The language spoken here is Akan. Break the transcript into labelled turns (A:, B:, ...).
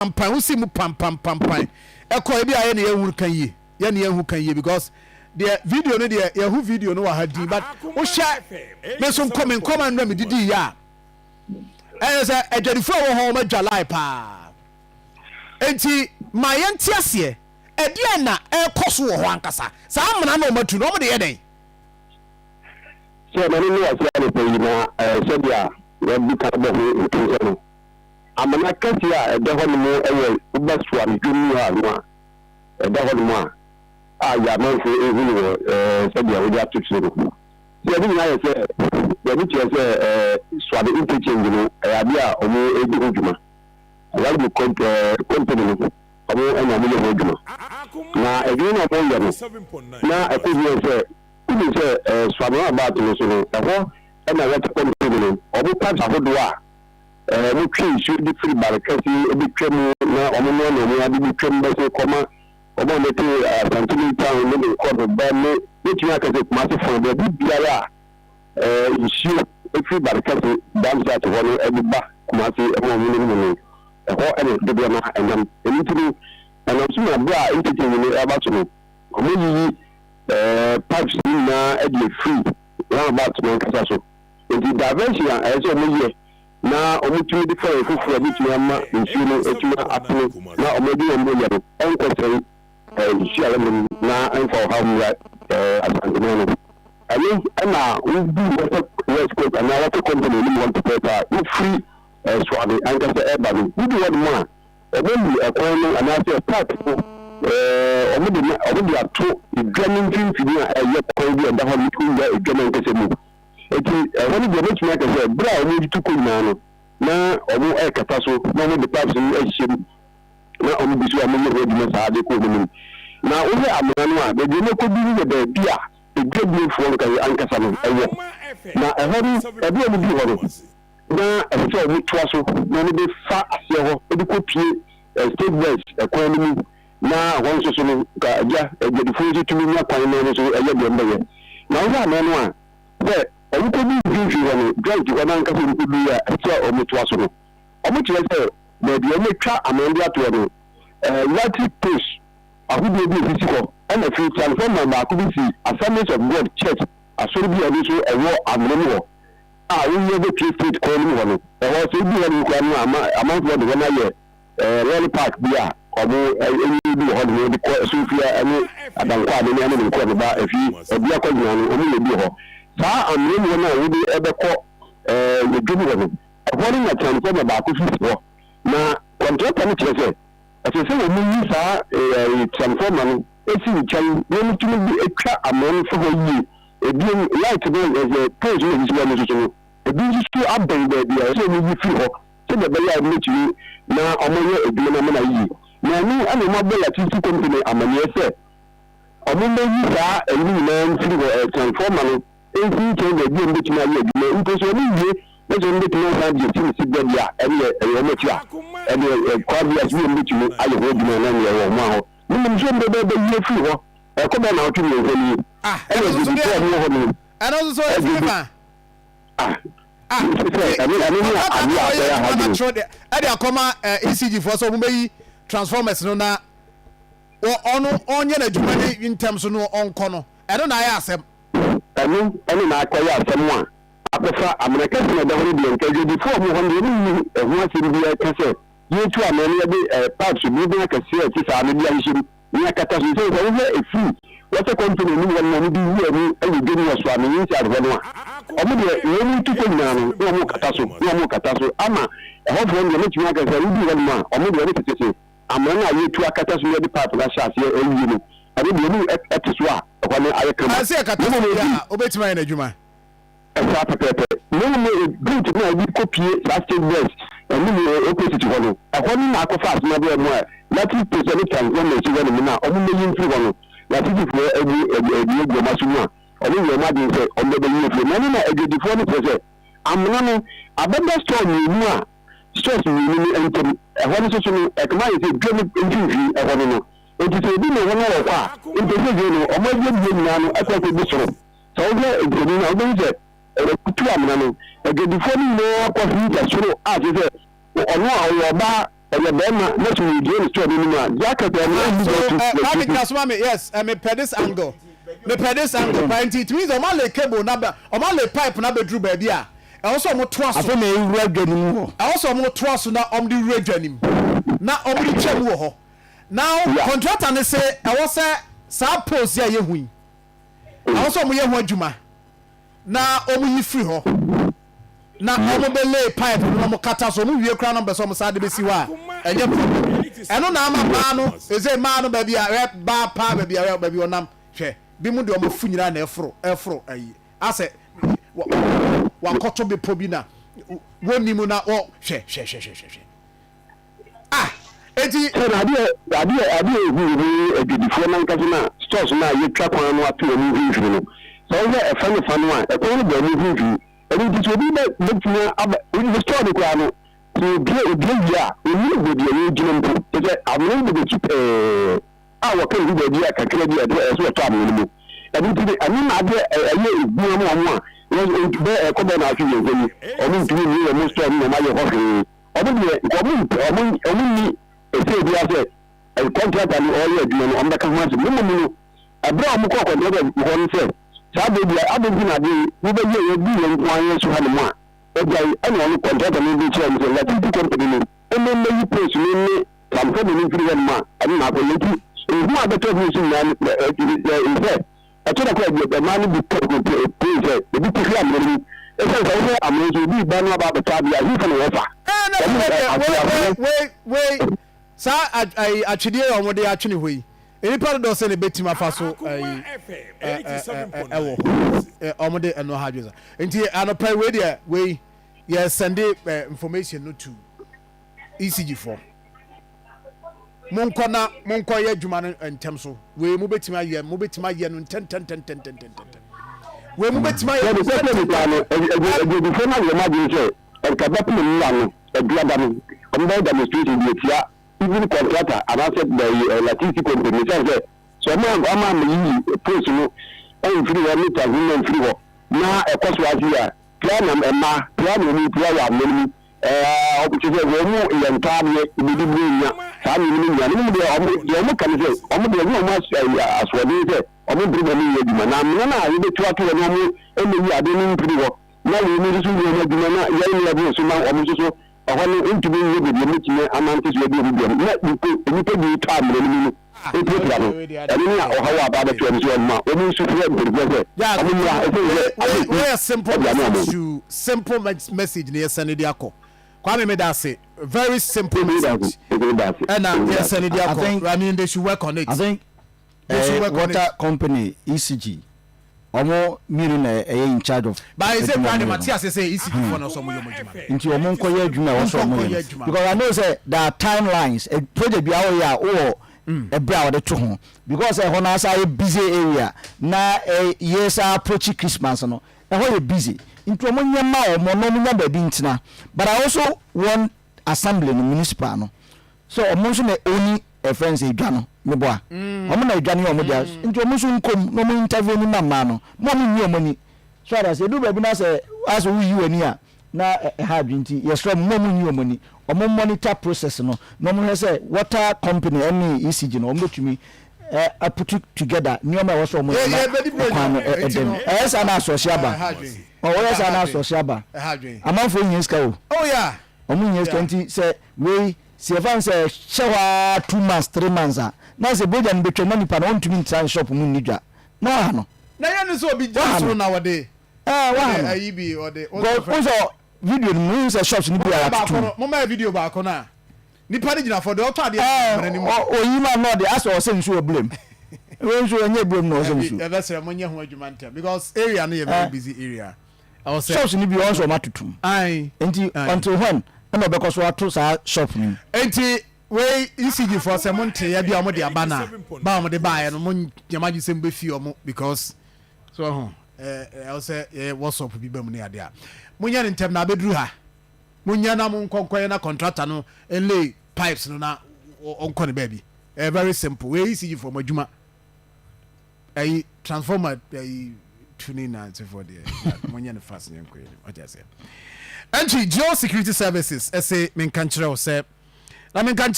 A: Pampan wosi mu pampampampan ɛkɔ ebi a yɛ ne yɛhu kan yie, yɛ ne yɛhu kan yie, because deɛ video no deɛ, yɛhu video no wɔ ha din, but wohyɛ me nso nkɔ me nkɔma nnura me didi yɛ a, ɛyɛ sɛ adwadifoɔ a wɔ hɔ wɔn adwa lie paa. Nti ma yɛnte aseɛ, ɛdeɛn na ɛrekɔ so wɔ hɔ ankasa? Saa amena na wɔn atu no, wɔn de yɛ dɛn?
B: Sɛ ma no ne wase anɔpa yi na sɛdeɛ yɛadi kan abɔ ho ntonsa no, Amena kɛseɛ a ɛda hɔnom wɔ woba Suame dwom mu ha no a, ɛda hɔnom a a yɛ amanfoɔ ɛhunu wɔ sɛdeɛ wode ato so no. Sɛ ɛno nyinaa yɛ sɛ yɛde kyerɛ sɛ Suame interchange no ɛyɛ adeɛ a wɔn ɛredi ho dwuma. Railway company no wɔn ɛna wɔn yɛ ho adwuma. Na adwuma no a wɔn yɛ no na ɛkɔ wie sɛ wonim sɛ Suame roundabout no so no, ɛhɔ ɛna water company no wɔn pipes ahodoɔ a Wɔtwe nsuo de firi bare kɛseɛ bɛtwa mu na wɔnoa nnoɔma de bɛtwam bɛse kɔma wɔn a wɔte Asante New Town ne ne nkorɔbeba ne mɛtumi aka sɛ Kumase fa baabi biara a nsuo firi bare kɛse dam site hɔ no de ba Kumase ma wɔn nom no, ɛhɔ na dodoɔ no ara ɛnam. Ɛno nti no, ɛnam so ma berɛ a interchange no ɛreba so no, wɔayiyi pipes no nyinaa de afiri roundabout no ankasa so. Enti diversion a ɛsɛ sɛ wɔyɛ na wɔtumi de fa yɛn foforo a ebetumi ama nsuo no atumi apene na wɔn adwuma a wɔyɛ no nkɔsɛe nsuo a wɔnom na ɛmfa ɔhaw mmra Asanteman no. Ɛno na wodu Water West Coast anaa Water Company anim hɔ no pɛpɛɛpɛ a, wofiri Suame ankasa ɛreba no, wodu hɔnom a, wɔayi ɛkwan no anaasɛ pipe no wɔde wɔde ato dwa no mfimfini a ɛyɛ kwan bi a ɛda hɔ no wura dwa no ankasa mu. Enti ɛhɔ no deɛ mɛtumi aka sɛ berɛ a wɔretutu kɔ nyinaa no, na wɔrekata so na wɔde pipes no ahyehyɛ mu na wɔgu so a wɔyɛ ho adwuma saa de kɔ wɔn anim. Na wohwɛ amena no a, baabi a wɔakɔdu no yɛ baabi a adwadiefoɔ ankasa no wɔ. Na ɛhɔ no, ɛberɛ a wɔduru hɔ no, na ɛsɛ sɛ wɔtoa so na wɔde fa aseɛ hɔ de kɔpue State West kwan no mu, na hɔ nso so no, nka agya adwadifoɔ nso tumi nya kwan na wɔn nso yɛ deɛ wɔbɛyɛ. Na wohwɛ amena no a, Sɛ wɔkɔdu mfimfini hɔ no, joint hɔ no ankasa a wɔkɔduiɛ a ɛsɛ sɛ wɔtoa so no, wɔkyerɛ sɛ baabi a wɔatwa amena de atoɔ no, electric post ahodoɔ bi a ɛsisi hɔ, ɛna afei transformer baako bi si Assemblies of God Church asɔre bi a ɛno nso ɛwɔ amena mu hɔ a woyɛ bɛpue state kwan no mu hɔ no, ɛhɔ sɛ wodu hɔ nom koraa no a, ama amanfoɔ de hɔ no ayɛ lɔre park bi a wɔn bi wɔ hɔ nom de kɔ Sofia ne Abankwaa ne ne ne nkurɔfo ba afi Abia Kɔgyina no, wɔn yɛ bi wɔ hɔ. Saa amena mu hɔ no a wode bɛkɔ dwom hɔ no, ɛhɔ no na transformer baako sisi hɔ. Na kɔntrata no kyerɛ sɛ ɛsɛ sɛ wɔyi saa transformer no si nkyɛn na wɔtumi de twa amena no fa hɔ yie. Ebien, light no, poles no a ɛsisi hɔ no nso so no, ebi nso so abɛn baabi a ɛsɛ sɛ wɔyi firi hɔ sɛdeɛ ɛbɛyɛ a wɔbɛtumi na wɔayɛ adwuma no amena yie. Na ɛno na wɔabɔ Latisi Company amaneɛ sɛ wɔmmɛyi saa ɛyi no nyinaa mfiri hɔ, transformer no mfiri nkyɛn baabi a wɔbɛtumi ayɛ adwuma. Mpo sɛ wɔwie na sɛ wɔbɛtumi asan de asi ne sibea deɛ a, ɛneɛ ɛyɛ wɔn akyi a, ɛneɛ kwan bi a so bi wɔbɛtumi ayɛ ho adwuma na ɛneɛ ɛwɔ wɔn a hɔ. Na mmom sɛ wɔbɛbɛyi afiri hɔ, ɛkɔ bɛyɛ nnawɔtwe mmiɛnsa nie, ɛna adwadifoɔ a wɔwɔ hɔ no,
A: Ɛno nso so ɛfiri fa.
B: Ah, ah, sɛ ɛno ɛno ne adeɛ a akɔyɛ ha dwene.
A: Atwerɛ de ɛde akɔma ECG foɔ sɛ wɔn bɛyi transformers no na ɔno ɔnyɛ n'adwuma ne ntɛm so no ɔnkɔ no, ɛno na ayɛ asɛm.
B: Ɛno ɛno na akɔyɛ asɛm a akɔfa amena kɛse na ɛda hɔ no deɛ, nka adwadifoɔ a wɔwɔ hɔ no deɛ wɔn nni ɛho asɛm biara ka sɛ yɛretu amena no, yɛde pipes durubɛn akɛseɛ a ɛte saa no de ahyehyɛ mu ne akata so. Sɛ sɛ wohwɛ ɛfiri water company anim hɔ no na wɔde wura mu wɔ dwam wɔ so a ne inside hɔ no a, wɔn deɛ wɔn tu kɔ nyinaa no na wɔn kata so, na wɔn kata so ama ɛhɔfoɔ no deɛ, mɛtumi aka sɛ wodu hɔ nom a, wɔn deɛ wɔn tete se amena no a yɛtu akata so na yɛde pipe no ahyɛ aseɛ awie no, ɛno deɛ wɔn ɛte so a ɛhɔ no ayɛ kama.
A: Ɛsɛ ɛkata so deɛ a, wobɛtumi ayɛ n'adwuma.
B: Saa pɛpɛɛpɛ. Na mmom gate no a wode kɔpue saa state bus anim opposite hɔ no, ɛhɔ no na akɔfa asɛm abrɛ wɔn a Latin post ne transformer si hɔ nom no a wɔmmɛyi mfiri hɔ no. Latinfoɔ agu agu agu wɔn aso mu a wɔyɛ wɔn adwene sɛ wɔbɛbɛyi afiri hɔ. Na ɛno na adwadifoɔ no kyerɛ sɛ amena no abɛda store mmienu a stores mmienu no ntam. Ɛhɔ no nso so no, ɛkama ayɛ sɛ dwa no mfimfini ɛhɔ no no. Enti sɛ obi nam hɔ na ɔrekɔ a, mpo seesei no wɔn adwadie nyinaa no akɔ akɔgu soro. Sɛ wohwɛ mfoni no a, wobɛhu sɛ wɔatu amena no. Adwadifoɔ no nyinaa kɔ hinta soro a kyerɛ sɛ ɔno a ɔyɛ ɔbaa. Ɔyɛ bɛrima na sɛ ɔgyina ne store no anim a, jacket a ɛno
A: Ah,
B: ɛnni
A: so
B: bɛyɛ
A: eh, Kwame
B: 250.
A: gyina so ma me, yes, eh, mepɛ this angle, mepɛ this angle paa, nti it means ɔmo alay cable no aba, ɔmo alay pipe no abɛduru baabi a ɛwɔ sɛ ɔmo toa so.
C: Afei na ɛwura dwa no mu hɔ.
A: Ɛwɔ sɛ ɔmo toa so na ɔmo de wura dwa no mu, na ɔmo de twa mu wɔ hɔ. Now,
B: Yeah.
A: contractor no se ɛwɔ sɛ saa poles yi a yɛhu yi, ɛwɔ sɛ ɔmo yɛ ho adwuma. na wɔn yi firi hɔ na wɔn bɛ lay pipe no na wɔn kata so, wɔn wie koraa na wɔn pɛ sɛ wɔn san de bɛsi hɔ a, ɛnyɛ problem. Ɛno na ama mmaa no ɛsɛ mmaa no baabi a hwɛ baa paa baabi a hwɛ baabi wɔnam hwɛ bi mu deɛ wɔn afu nyinaa na ɛforo ɛforo ayi asɛ wakɔto bepɔ bi na wɔn mu na wɔ hwɛ hwɛ hwɛ hwɛ hwɛ. Ah, enti.
B: Sɛ na adeɛ adeɛ adeɛ a ɛhu hu adwadifoɔ no ankasa no a stores no a yɛtwa kwan no ato wɔn mfimfini no, sɛ wohwɛ ɛfa ne fa no a, ɛkwan no bɔ wɔn mfimfini. Ɛno nti sɛ obi bɛ bɛtumi aba ne store no koraa no, sɛ obue obue wie a, ɔnnim baabi a ɔregyina mpo. Kyerɛ sɛ amena no bɔ n'akyi pɛɛ a wɔka ne ho baabi a kakra bi a ɛsɛ sɛ wɔtɔ amena no mu. Ɛno nti no, ɛno na adeɛ ɛyɛ ehu ama wɔn a wɔn bɛ ɛkɔ bɛyɛ naawɔtwe mmiɛnsa ni, wɔntumi mmue wɔn store no na wɔayɛ hɔ hwee. Ɔmo deɛ nka ɔmo mpɛ ɔmo ɔmo nni ɛsɛ biara sɛ kɔntrata no ɔɔyɛ adwuma no ɔmo bɛka ho asɛm na mmom no ɛberɛ a ɔmo kɔɔ kɔntrata hɔ no sɛ saa berɛ bia adɛn nti na adeɛ yi mobɛyɛ yɛ gu yɛn nko ara yɛn so ha nom a wagyae ɛna ɔno kɔntrata no de kyerɛɛ ɔmo sɛ Latinti company no ɛmmɛ mmɛyi post no ne transformer no mfiri hɔ nom a ɛno na akɔyɛ nti ehu a bɛtɔ ho so nyinaa no sɛ Ɛtɔ da koraa a, deɛ mmaa no bi ka pue sɛ ebi te hwe amena no mu. Esiane sɛ wohwɛ amena nso, obi reba no aba abɛtɔ adeɛ a, hefa na wɔfa?
A: Ɛɛ na
B: Wɔn
A: wei deɛ
B: ase
A: wei
B: amena.
A: wei wei wei saa ayi atwedeɛ yi a wɔde atwene hɔ yi nnipa dodoɔ sɛ na ebetumi afa so ayi ɛ ɛ ɛ ɛwɔ hɔ ɛ wɔde ɛno ha adwene sa nti anɔpa yi wei deɛ wei yɛ sɛnde ɛ information no to ECG foɔ. Monkɔ na monkɔ yɛ adwuma no ntɛm so. Wei mobɛtumi ayɛ, mobɛtumi ayɛ no ntɛntɛntɛntɛntɛntɛntɛm. Wei mobɛtumi ayɛ no
B: Sɛ nipa no,
A: ntɛntɛntɛm.
B: adwadifoɔ no ayɛ wɔn adwene sɛ nka bɛpem nnora no, aduada no, wɔbɛyɛ demonstration de atia even contractor anaasɛ the electricity company no, ɛsiane sɛ sɛ wɔn wɔn ammɛyiyi post no amfiri hɔ ne transformer amfiri hɔ na ɛkɔ so ara sei a, pia na mmaa, pia na wɔn pia wɔ amena no mu. Ɛɛ, kyerɛ sɛ wɔn mu yɛ ntaadeɛ, ebi bi nnya saa nneɛma no nyinaa. Na mmom deɛ wɔn, deɛ wɔka ne sɛ, wɔn deɛ ɛnyɛ wɔn as, ɛɛ, asoɔden sɛ wɔn mpere ma wɔnyɛ adwuma. Na amena no a wɔbɛtu ato hɔ na wɔn mmɛyi adeɛ no mfiri hɔ, na wɔn nso so nyɛ wɔn adwuma na yɛn ne yɛboro so ma wɔn nso so ɛhɔ no ntumi nyɛ baabi a wɔbɛtumi anante so adi wɔn dwa no. Na mpo nnipa bi retɔ amena no mu no ɛpirapira no. Ɛno ne ɔhaw a aba abɛto wɔn so wɔn ma wɔn nsu frɛ mpanimfoɔ sɛ wɔn mmra ɛsiane sɛ
A: Wei
B: adeɛ
A: yɛ simple
B: ɛde ama
A: message
B: wɔn.
A: to simple message na yɛsɛne de akɔ. Kwame meda ase. Very simple message. Ɛna yɛsɛne de
C: I
A: akɔ.
C: think
A: I mean they should work on it.
C: I think
A: They should work on
C: water
A: it.
C: company ECG ɔmo mmienu na ɛyɛ in charge of
A: But I say
C: adwuma
A: kura de
C: ɔmo
A: ma
C: yɛ
A: te
C: no.
A: ase sɛ ECG foɔ na ɔsɔ ɔmo yɛ ɔmo adwuma no.
C: Nti ɔmo nkɔyɛ adwuma a ɛwɔ sɛ
A: Ɔmo
C: ɔmo
A: nkɔyɛ
C: yɛ no
A: adwuma.
C: because I know sɛ there are timelines eh, project bi a woyɛ a wowɔ ɛberɛ a wɔde to ho because ɛhɔ no asa yɛ busy area na yɛ sa approach Christmas no ɛhɔ yɛ busy nti ɔmo nyɛ ma ɔmo na ɔmo nya baabi ntena but I also want assembly no municipal no so ɔmo nso na oni ɛfrɛ no sɛ edwa no meboa ɔmo na edwa no yɛ ɔmo dea nti ɔmo nso nkom na ɔmo intervene ma mmaa no mo ɔmo nyi ɔmo ani so ade ase edu baabi na sɛ asɛ woyi w'ani a na ɛha adwene nti yɛsrɛ ɔmo mo ɔmo nyi ɔmo ani ɔmo monitor process no na ɔmo hwɛ sɛ water company ɛne ECG no ɔmo betumi ɛ aputu together nneɛma a ɛwɔ sɛ ɔmo yɛ
A: Yɛ
C: na
A: yɛ bɛdi bro
C: ɛkwan no
A: nyina
C: ɛda
A: eti
C: mu
A: no
C: ɛyɛ saa na asɔhye aba
A: ɛha adwene
C: ɔwɔ yɛ saa
A: ɛha
C: na
A: adwene
C: asɔhye aba
A: ɛha adwene.
C: amanfoɔ nyɛ sika o.
A: Oh yeah
C: Ɔmo nyɛ sika
A: yeah.
C: nti sɛ wei sɛ yɛfa no sɛ ɛhyɛ hɔ ara 2 months 3 months a na sɛ bogya no betwam na nipa no ɔntumi ntra ne shop mu nni dwa na waha no.
A: Na yɛ ne sɛ obi gyina
C: Waha
A: soro
C: no.
A: na wɔde
C: Ɛɛ waha
A: wɔde
C: no.
A: ayi bi ɔde wɔn
C: Because
A: sɛ fɛ.
C: wohu sɛ video no mu wohu sɛ shops no bi a
A: Momma
C: yɛatoto
A: baako
C: mu.
A: no momma yɛ video baako no a nipa no gyina fɔ deɛ ɔtɔ adeɛ no gyina
C: Ɛɛ
A: amena no mu.
C: ɔ oyi ma na ɔde asɛ ɔsɛ nsuo wɔ blem. Wei nso ɛnyɛ blem na ɔsɛ
A: Dabi
C: nsuo.
A: yɛbɛsrɛ monyɛ ho adwuma ntɛm because area no yɛ very
C: Ɛɛ
A: busy area. Ɛwɔ sɛ.
C: Shops no bi wɔn nso wɔn atoto mu.
A: Ae
C: Nti
A: ae.
C: until when ɛna ɔbɛkɔ so ato saa shop no mu.
A: Enti wei ECG foɔ sɛ mo nteeɛ bi a wɔn de aba no a ba a wɔn de baeɛ no mo nyɛ mo adwene sɛ mo bɛ fi wɔn because so ɛho ɛɛ ɛwɔ sɛ yɛ WhatsApp bi ba mu ne adeɛ a mo nyɛ no ntɛm na abɛduru ha mo nyɛ na mo nkɔ nkɔyɛ na contractor no nlay pipes no na ɔnkɔ ne baabi ɛyɛ very simple wei ECG foɔ mo adwuma. Ɛyi transformer ɛyi tuni na nsefoɔ deɛ mo nyɛ no fast nyɛ nkɔ yɛ ɔte aseɛ. Ɛnti Geo Security Services ɛse menka nkyerɛ wo sɛ. Na menka nkyerɛ.